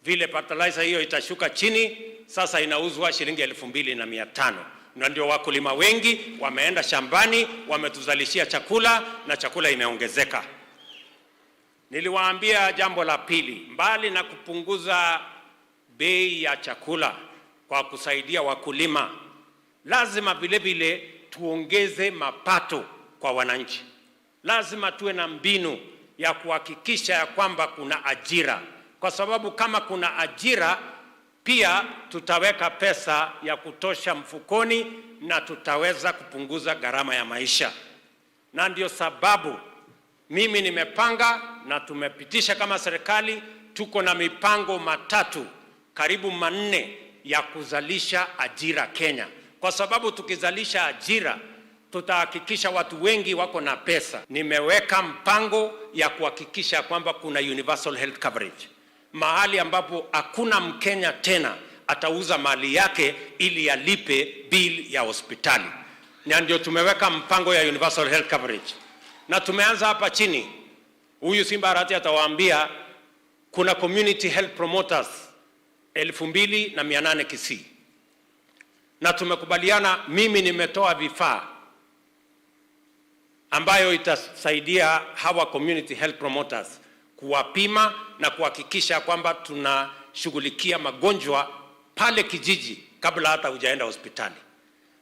vile fertilizer hiyo itashuka chini, sasa inauzwa shilingi elfu mbili na mia tano. Na ndio wakulima wengi wameenda shambani, wametuzalishia chakula na chakula imeongezeka. Niliwaambia jambo la pili, mbali na kupunguza bei ya chakula kwa kusaidia wakulima, lazima vile vile tuongeze mapato kwa wananchi. Lazima tuwe na mbinu ya kuhakikisha ya kwamba kuna ajira, kwa sababu kama kuna ajira, pia tutaweka pesa ya kutosha mfukoni na tutaweza kupunguza gharama ya maisha. Na ndio sababu mimi nimepanga na tumepitisha kama serikali, tuko na mipango matatu, karibu manne ya kuzalisha ajira Kenya, kwa sababu tukizalisha ajira, tutahakikisha watu wengi wako na pesa. Nimeweka mpango ya kuhakikisha kwamba kuna universal health coverage, mahali ambapo hakuna Mkenya tena atauza mali yake ili alipe bill ya hospitali. Na ndio tumeweka mpango ya universal health coverage, na tumeanza hapa chini. Huyu Simba Arati atawaambia kuna community health promoters elfu mbili na mia nane Kisii, na tumekubaliana, mimi nimetoa vifaa ambayo itasaidia hawa community health promoters kuwapima na kuhakikisha kwamba tunashughulikia magonjwa pale kijiji kabla hata hujaenda hospitali.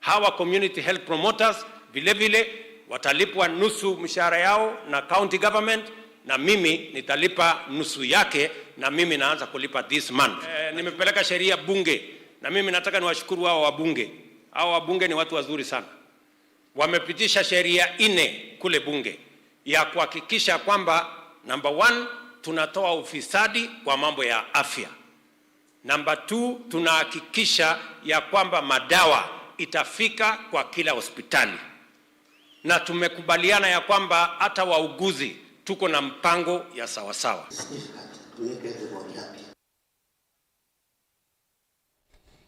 Hawa community health promoters vile vile watalipwa nusu mshahara yao na county government, na mimi nitalipa nusu yake, na mimi naanza kulipa this month. Eh, nimepeleka sheria bunge, na mimi nataka niwashukuru hao wabunge. Hao wabunge ni watu wazuri sana. Wamepitisha sheria nne kule bunge ya kuhakikisha kwamba, number one, tunatoa ufisadi kwa mambo ya afya. Number two, tunahakikisha ya kwamba madawa itafika kwa kila hospitali. Na tumekubaliana ya kwamba hata wauguzi tuko na mpango ya sawasawa.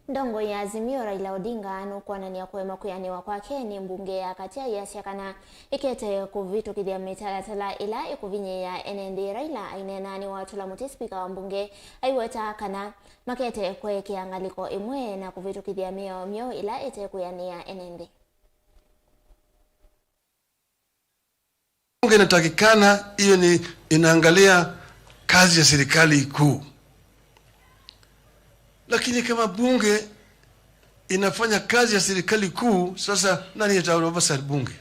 Ndongoi ya Azimio Raila Odinga nũkwonany'a kũema kwĩanĩwa kwake nĩ mbunge ya katĩ, aiasya kana ĩkete kũvĩtũkĩthya mĩtalatala ĩla ĩkũvinyĩĩa ene nthĩ. Raila aineena nĩwatũla mũtĩ spika wa mbunge aiweta kana makete kũekea ngalĩko ĩmwe na kũvĩtũkĩthya mĩao myeũ ĩla ĩtekwĩanĩa ene nthĩ. Bunge inatakikana, hiyo ni inaangalia kazi ya serikali kuu. Lakini kama bunge inafanya kazi ya serikali kuu, sasa nani ata oversight bunge?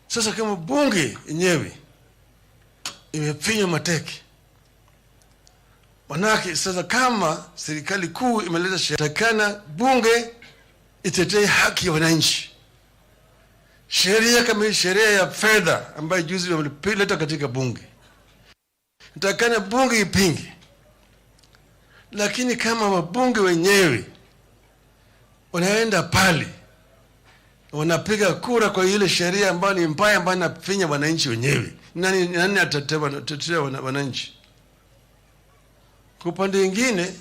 Sasa kama bunge yenyewe imefinywa mateke, manake sasa kama serikali kuu imeleta sheria, takana bunge itetee haki ya wananchi. Sheria kama hii sheria ya fedha ambayo juzi wameleta katika bunge, nitakana bunge ipinge. Lakini kama wabunge wenyewe wanaenda pale, wanapiga kura kwa ile sheria ambayo ni mbaya, ambayo inafinya wananchi wenyewe, nani, nani atatetea wana-, tetea wana-, wananchi? Kwa upande mwingine,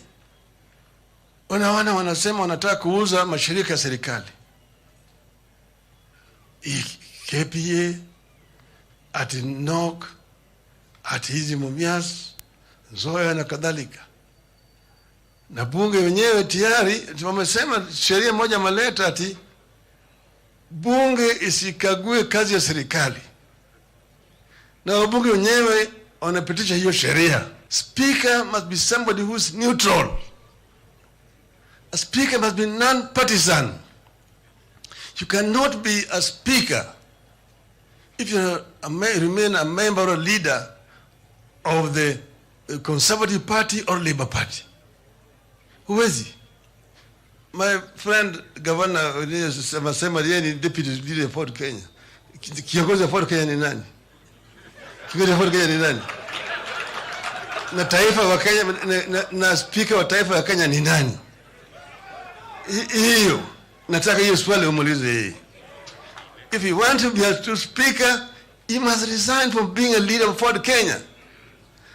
unaona wanasema wanataka kuuza mashirika ya serikali. Hii K P A, ati nok, ati hizi Mumias, Nzoya na kadhalika. Na bunge wenyewe tayari wamesema, sheria moja ameleta ati bunge isikague kazi ya serikali. Na wabunge wenyewe wanapitisha hiyo sheria. Speaker must be somebody who is neutral. A speaker must be non-partisan. You cannot be a speaker if you are a me-, remain a member or a leader of the, uh, Conservative Party or Labour Party. Huwezi. My friend Governor, uh, sema, sema yeye ni deputy leader of Ford Kenya. Ki-, kiongozi wa Ford Kenya ni nani? Kiongozi wa Ford Kenya ni nani? Na taifa wa Kenya, na, na, na speaker wa taifa wa Kenya ni nani? Hi-, hiyo, nataka hiyo swali umuulize yeye. If you want to be a true speaker, you must resign from being a leader of Ford Kenya.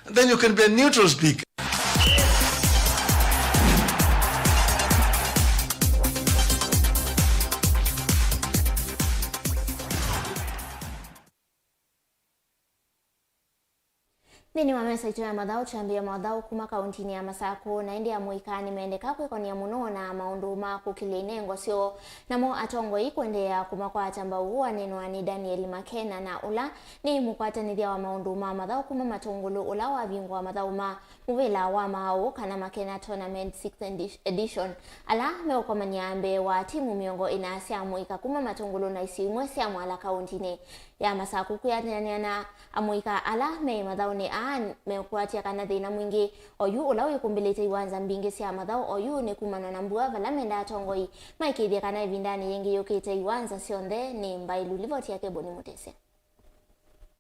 And then you can be a neutral speaker. Nthĩnĩ wa mesa itũ ya mathaũ, twambĩĩa mathaũ kuma kauntinĩ ya Masakũ, na ĩndĩ amũika nĩmendeka kwĩkonĩa mũno na maũndũ ma kũkĩlya inengo syoo, namo atongoi kũendeea kũmakwata mbau. Ũũ wanenwa nĩ Daniel Makena, na ũla nĩ mũkwatanĩthya wa maũndũ ma mathaũ kuma Matũngũlũ, ũla wavingũa mathaũ ma mũvĩla wa maaũ, kana Makena Tournament sixth edi-, edition, ala meũkomany'a mbee wa timu mĩongo ĩna sya amũika kuma Matũngũlũ na isio imwe sya Mwala kauntinĩ ya Masakũ. Kwĩanĩanĩa na amũika ala me mathaũnĩ aa mekwatya kana thĩna mwingĩ oyu ũla wĩkumbĩlĩte iwanza mbingĩ sya mathaũ oyu nĩ kumana na mbua, vala menda atongoi maĩkĩĩthye kana ĩvindanĩ yĩngĩ yũkĩte iwanza syonthe nĩ mbaĩlu. Livoti yake Boni Mũtĩsya.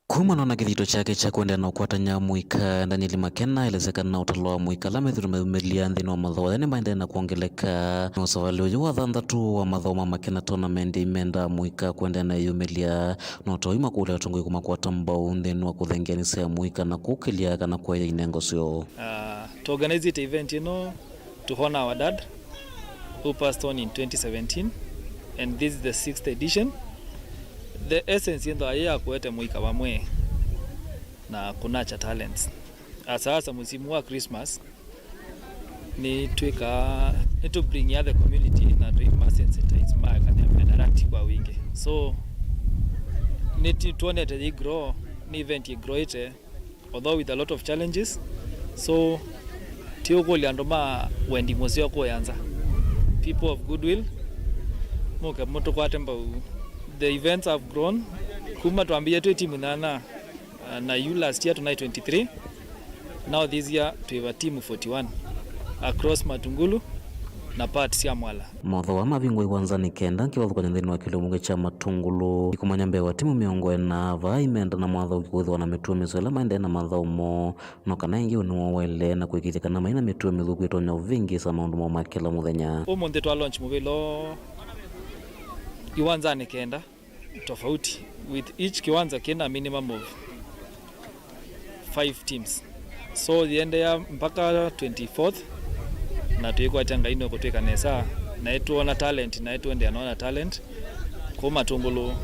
Kumana na kĩthito kyake kya kũendeea na ũkwatany'a amũika, Daniel Makena aelesya kana ũtalo wa amũika ala methĩĩtwe mayumĩlya nthĩnĩ wa mathaũ aya nĩmaendee na kwongeleka. Na ũsavalĩ ũyũ wa thanthatũ wa mathaũ ma Makena Tournament imenda amũika kũendeea na ĩyumĩlya. No ta oyu makũlya atongoi kũmakwata mbau nthĩnĩ wa kũthengeanĩsya amũika na kũkĩlya kana kũea inengo syoo. Uh, to organize it event ĩno to honor our dad who passed on in twenty seventeen, and this is the sixth edition. The essence yĩthĩawa yĩ ya kũete mũika vamwe na kũnurture talents. Asa asa mũsimu wa Christmas, nĩtwĩkaa, nĩtũbringia the community na tũimasensitize maekane medarati kwa wingĩ. So, nĩtwonete yĩ grow, nĩ event yĩ growĩte, although with a lot of challenges. So, tiũkũlya andũ ma wendi mũseo kũya nza. People of goodwill, mũke mũtũkwate mbau. The events have grown. Kuma twambĩĩe twĩ timu nyanya, uh, na yu last year tũnaĩ twenty-three. Now this year twĩ va timu forty-one across Matungulu na parts sya Mwala. Mathaũ aa mavingũa iwanzanĩ kenda kĩvathũkany'o nthĩnĩ wa kĩlungu kya Matũngũlũ. Ĩkũmany'a mbee wa timu mĩongo ĩna vaa imenda na mwathaũki kwĩthĩwa na mĩtuo mĩseo ĩla maendee na mathaũ moo, no kana ĩngĩ ũnĩ woo waĩle na kũĩkĩĩthya kana mai na mĩtuo mĩthũku ĩtonya ũvĩngĩĩsa maũndũ moo ma kĩla mũthenya. Ũmũnthĩ twa launch mũvĩla ũũ iwanzanĩ kenda tofauti, with each kiwanza kina minimum of five teams. So, yĩendeea mpaka twenty-fourth, na twĩkwatya Ngai nũkũtwĩka nesa, na ĩtwona talent, na ĩtũendea nona talent kũu Matũngũlũ,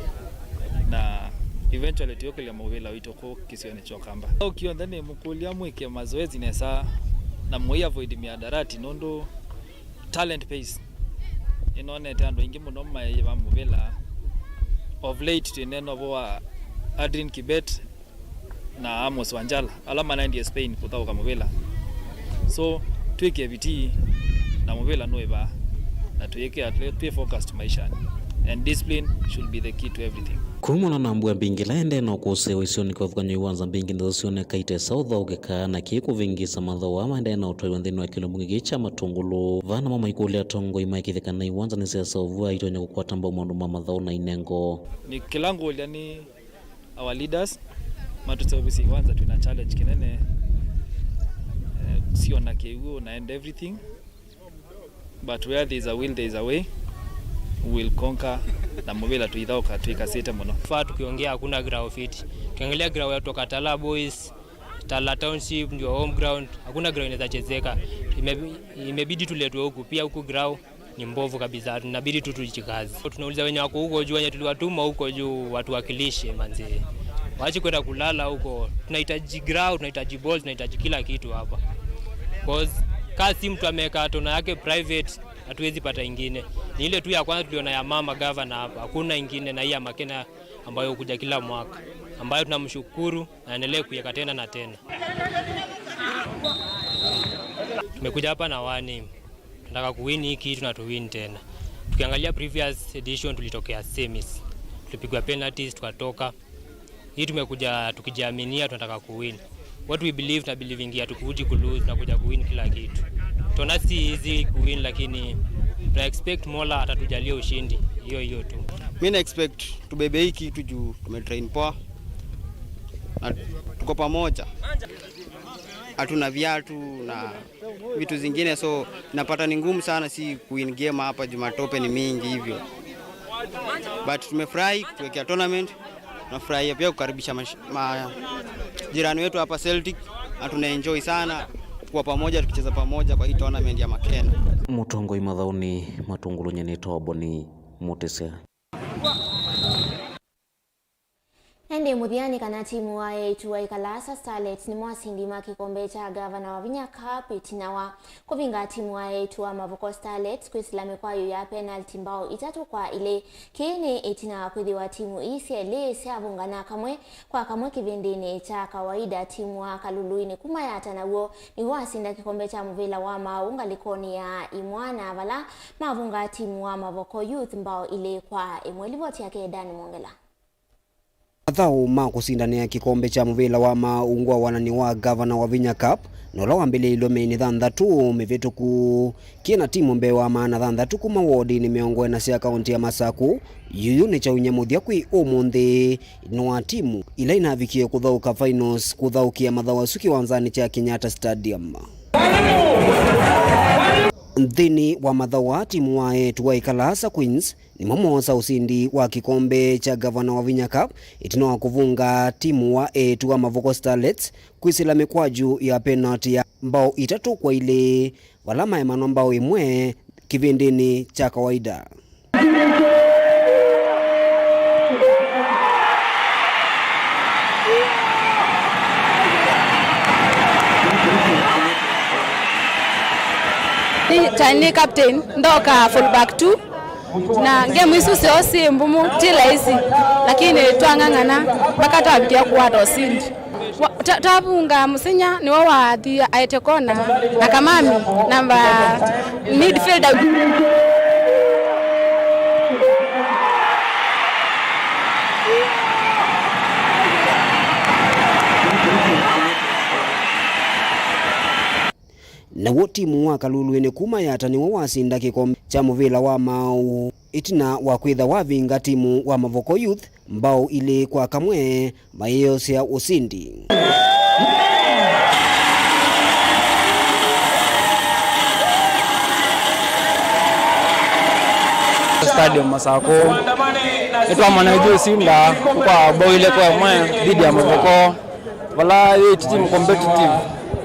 na eventually twĩũkĩlya mũvĩla witũ kũu kĩsionĩ kya Ũkamba. Ũkĩ onthe nĩmũkũlya mwĩke mazoezi nesa, na mũi avoid miadarati, nũndũ talent pays. Nĩnonete andũ aingĩ mũno mayĩva mũvĩla. Of late, twĩneena ũvoo wa Adrian Kibet na Amos Wanjala, ala manaendie Spain kũthaũka mũvĩla. So, twĩke vitii na mũvĩla nũĩva, na twĩke at least twĩ focused maishanĩ. And discipline should be the key to everything. Kumana na mbua mbingĩ ila endee na ũkũsĩĩwa isionĩ kĩvathũkany'o iwanza mbingĩ nthasya syoneka itesa ũthaũkĩka na kĩĩ kũvĩngĩĩsa mathaũ aa maendee na ũtwaĩwa nthĩnĩ wa kĩlungu kĩĩ kya Matũngũlũ. Vaa namo maikũlya atongoi maĩkĩĩthye kana iwanza nĩsyesa ũvũa itonya kũkwata mbau maũndũ ma mathaũ na inengo. Nĩ kĩla ngũlya nĩ our leaders matũseũvĩsye iwanza twĩna challenge kĩnene, eh, siona kĩw'ũ na and everything. But where there is a will, there is a way. We will conquer, na mũvĩla tũithaũka twĩkasĩte mũno. Faa tukiongea hakuna ground fit. Ukiangalia ground ya toka Tala Boys, Tala Township ndio home ground, hakuna ground inaweza chezeka. Ime-, imebidi tuletwe huku, pia huku ground ni mbovu kabisa, tunabidi tu tujikaze. Tunauliza wenye wako huko juu, wenye tuliwatuma huko juu watuwakilishe manzi. Waache kwenda kulala huko. Tunahitaji ground, tunahitaji balls, tunahitaji kila kitu hapa. Cause kaa si mtu ameweka tona yake private, hatuwezi pata ingine. Ni ile tu ya kwanza tuliona ya mama gavana hapa. Hakuna ingine na hii ya Makena ambayo hukuja kila mwaka. Ambayo tunamshukuru na aendelee kuiweka tena na tena. Tumekuja hapa na one aim. Tunataka kuwin hii kitu na tuwin tena. Tukiangalia previous edition tulitokea semis. Tulipigwa penalties tukatoka. Hii tumekuja tukijiaminia, tunataka kuwin. What we believe, na believing ya tukuji kulose, tunakuja kuwin kila kitu. Tunaona si easy kuwin, lakini tuna expect Mola atatujalia ushindi. Hiyo hiyo tu. Mi na expect tubebe hii kitu juu tumetrain poa. Na tuko pamoja. Hatuna viatu na vitu zingine, so napata ni ngumu sana si kuwin game hapa juu matope ni mingi hivyo. But tumefurahi kutuwekea tournament. Nafurahia pia kukaribisha mash-, ma-, jirani wetu hapa Celtic, na tunaenjoy sana kuwa pamoja tukicheza pamoja kwa hii tournament ya Makena. Mũtongoi mathaũnĩ Matũngũlũ nyenĩ Toboni Mũtĩsya. Ĩndĩ mũthya nĩ kana timu wa eĩtu wa Ikalasa Starlets nĩmo asindi ma kĩkombe kya Gavana wa Vinya Cup ĩtina wa kũvinga timu wa eĩtu wa Mavoko Starlets kwĩsĩla mĩkwayũ ya penalty mbao itatũ kwa ilĩ. Kĩĩ nĩ ĩtina wa kwĩthĩwa timu ii syelĩ syavũngana kamwe kwa kamwe kĩvĩndĩnĩ kya kawaida. Timu wa Kaluluinĩ kuma yata naw'o nĩw'o wasinda kĩkombe kya mũvĩla wa maaũ ngalĩkonĩ ya imwana, vala mavũngaa timu wa Mavoko Youth mbao ilĩ kwa ĩmwe. Livoti yake Dani Mwongela. Mathaũ ma kũsindanĩa kĩkombe kya mũvĩla wa maaũ ngwawananĩ wa Gavana wa Vinya Cup, na ũla wambĩlĩĩilwe Mei nĩ thanthatũ mĩvĩtũku, kĩna timu mbee wa maana thanthatũ kuma wodinĩ mĩongo ĩna sya kaũntĩ ya Masakũ. Yuyu nĩkyaumya mũthya kwĩ ũmũnthĩ nĩ wa timu ila inavikie kũthaũka finals kũthaũkĩa mathaũ asu kĩwanzanĩ kya Kenyatta Stadium. Nthĩnĩ wa mathaũ aa, timu wa eĩtu wa Ikalasa Queens nĩmo moosa ũsindi wa kĩkombe kya Gavana wa Vinya Cup ĩtina wa kũvũnga timu wa eĩtu wa Mavoko Starlets kwĩsĩla mĩkwaju ya penalty ya mbao itatũ kwa ilĩ, vala maemanwa mbao ĩmwe kĩvĩndĩnĩ kya kawaida. Nĩ, ta nĩ captain, ndoka fullback tu. Na game isu syo si mbumu, ti laisi, lakini twang'ang'ana mpaka twavikia kuwata usindi. Wa-, ta-, twavunga Mũsenya nĩwe wathi aete kona, na Kamami namba midfielder. Naw'o timu wa Kaluluinĩ kuma yata nĩw'o wasinda kĩkombe kya mũvĩla wa maaũ ĩtina wa kwĩtha wavinga timu wa Mavoko Youth mbao ilĩ kwa kamwe, mayĩosea ũsindi. Stadium Masakũ, nĩtwamana ĩngĩ ũsinda kwa mbao ilĩ kwa ĩmwe dhidi ya Mavoko. Vala yĩ team competitive,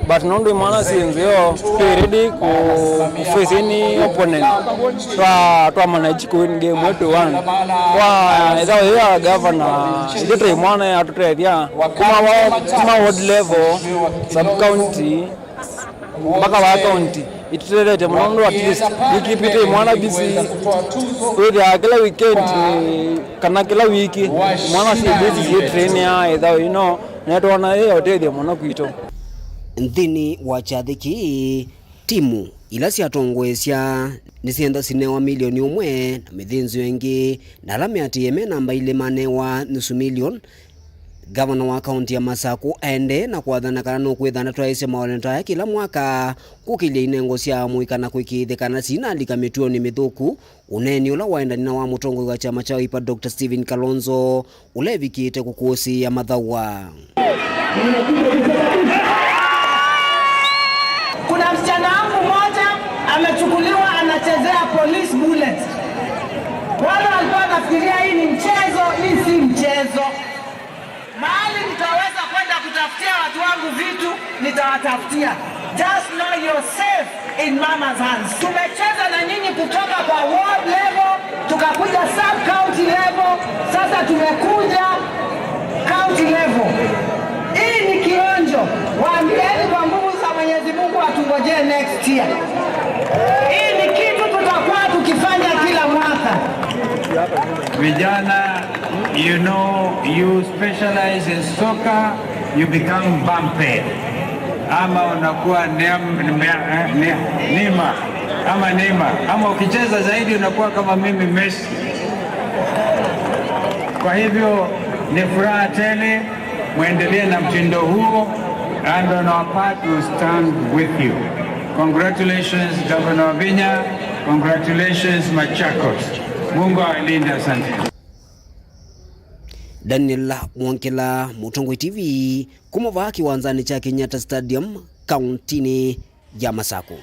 but nũndũ imwana syĩ nzeo, twĩ ready ku, ku face any opponent. Twa, twa manage ku win game yetu one. Kwa ĩthaũ yĩu ya governor, ithyĩ twĩ imwana yatũtethya kuma wa, kuma ward level, sub county, mpaka wa county. Itũtethetie mũno nũndũ at least nĩkipite imwana busy. Wĩthĩaa kĩla weekend, kana kĩla wiki, imwana syĩ busy syĩ train ya ĩthaũ ĩno. Na nĩtwona yĩ ya ũtethyo mũno kwitũ. Nthĩnĩ wa kyathĩ kĩĩ, timu Ila syatongoesya nĩsyenda sinewa milioni ũmwe na mĩthĩnzĩo ĩngĩ, na ala meatĩĩe me namba ilĩ manewa nusu milioni. Ngavana wa kaunti ya Masaku aendee na kũathana kana nũkwĩthana twaĩsya maoleno ta aya kĩla mwaka, kũkĩlya inengo sya mũika na kwĩkĩĩthya kana sinalika mĩtuonĩ mĩthũku. Ũneeni ũla waendanie na wa mũtongoi wa kyama kya Wiper, Doctor Stephen Kalonzo, ũla evikĩte kũkũsĩĩa mathauwa. Kuna msichana wangu mmoja amechukuliwa anachezea police bullet. Wale walikuwa wanafikiria hii ni mchezo, hii si mchezo. Mahali nitaweza kwenda kutafutia watu wangu vitu, nitawatafutia. Just know you're safe in mama's hands. Tumecheza na nyinyi kutoka kwa ward level, tukakuja sub county level, sasa tumekuja county level. Hii ni kionjo. Waambieni kwa nguvu za Mwenyezi Mungu watungojee next year. Hii ni kitu tutakuwa tukifanya kila mwaka. Vijana, you know, you specialize in soccer, you become Mbappe. Ama unakuwa Neym-, Neym-, eh, Neym-, Neymar. Ama Neymar. Ama ukicheza zaidi unakuwa kama mimi, Messi. Kwa hivyo, ni furaha tele, mwendelee na mtindo huo, and on our part, we stand with you. Congratulations, Governor Wavinya. Congratulations, Machakos. Mungu awalinde, asante. Daniel Mwongela, Mũtongoi T V, kuma vaa kĩwanzanĩ kya Kenyatta Stadium, kauntinĩ ya Masaku.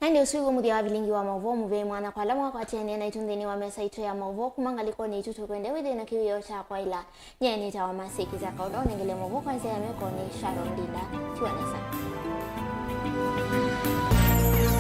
Na ĩndĩ ũsu wĩw'o mũthya wa vilingi wa maũvoo mũvei mwana kwa ala mwakwatĩanĩa naitũ nthĩnĩ wa mesa itũ ya maũvoo kuma ngalĩkonĩ itũ. Tũkwende wĩthĩe na kĩwĩoo kya kwaĩla. Nyie nĩtawa Masĩkĩsya Kaũla, ũnengele maũvoo kwa nzĩa ya mĩkonĩ Sharon Ndinda. Tiwa nesa.